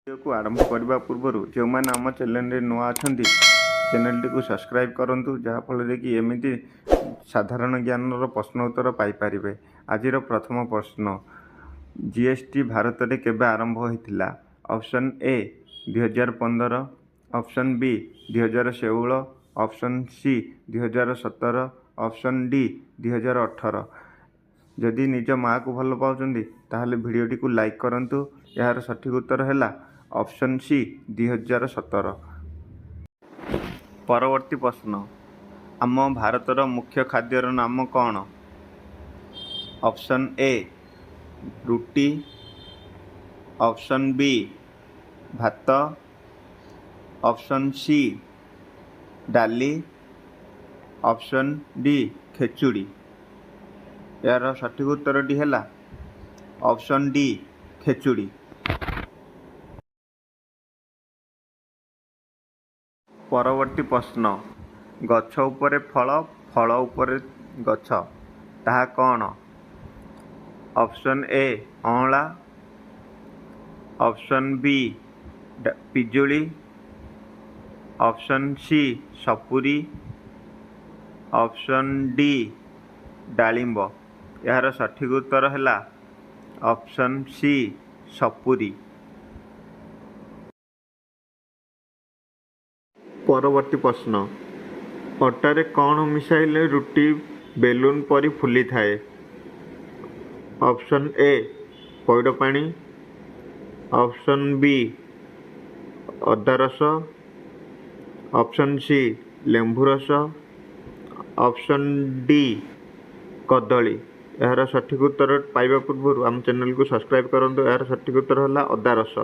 ଭିଡ଼ିଓକୁ ଆରମ୍ଭ କରିବା ପୂର୍ବରୁ ଯେଉଁମାନେ ଆମ ଚ୍ୟାନେଲରେ ନୂଆ ଅଛନ୍ତି, ଚ୍ୟାନେଲଟିକୁ ସବସ୍କ୍ରାଇବ୍ କରନ୍ତୁ, ଯାହାଫଳରେ କି ଏମିତି ସାଧାରଣ ଜ୍ଞାନର ପ୍ରଶ୍ନ ଉତ୍ତର ପାଇପାରିବେ। ଆଜିର ପ୍ରଥମ ପ୍ରଶ୍ନ, ଜିଏସଟି ଭାରତରେ କେବେ ଆରମ୍ଭ ହୋଇଥିଲା? Option A, 2015, option B, 2016, option C, 2017, option D, 2018। ଯଦି ନିଜ ମାଆକୁ ଭଲ ପାଉଛନ୍ତି, ତାହେଲେ ଭିଡ଼ିଓଟିକୁ ଲାଇକ୍ କରନ୍ତୁ। ଏହାର ସଠିକ୍ ଉତ୍ତର ହେଲା ଅପସନ୍ ସି, 2017। ପରବର୍ତ୍ତୀ ପ୍ରଶ୍ନ, ଆମ ଭାରତର ମୁଖ୍ୟ ଖାଦ୍ୟର ନାମ କ'ଣ? ଅପସନ୍ ଏ, ରୁଟି, ଅପସନ୍ ବି, ଭାତ, ଅପସନ୍ ସି, ଡାଲି, ଅପସନ୍ ଡି, ଖେଚୁଡ଼ି। ଏହାର ସଠିକ୍ ଉତ୍ତରଟି ହେଲା ଅପସନ୍ ଡି, ଖେଚୁଡ଼ି। ପରବର୍ତ୍ତୀ ପ୍ରଶ୍ନ, ଗଛ ଉପରେ ଫଳ, ଫଳ ଉପରେ ଗଛ, ତାହା କ'ଣ? Option A, Anla, option B, ପିଜୁଳି, ଅପସନ୍ ସି, ସପୁରୀ, ଅପସନ୍ ଡି, ଡାଳିମ୍ବ। ଏହାର ସଠିକ୍ ଉତ୍ତର ହେଲା ଅପସନ୍ ସି, ସପୁରୀ। ପରବର୍ତ୍ତୀ ପ୍ରଶ୍ନ, ଅଟାରେ କ'ଣ ମିଶାଇଲେ ରୁଟି ବେଲୁନ ପରି ଫୁଲିଥାଏ? ଅପସନ୍ ଏ, ପଇଡ଼ ପାଣି, ଅପସନ୍ ବି, ଅଦା ରସ, ଅପସନ୍ ସି, ଲେମ୍ବୁ ରସ, ଅପସନ୍ ଡି, କଦଳୀ। ଏହାର ସଠିକ୍ ଉତ୍ତର ପାଇବା ପୂର୍ବରୁ ଆମ ଚ୍ୟାନେଲକୁ ସବସ୍କ୍ରାଇବ୍ କରନ୍ତୁ। ଏହାର ସଠିକ୍ ଉତ୍ତର ହେଲା ଅଦା ରସ।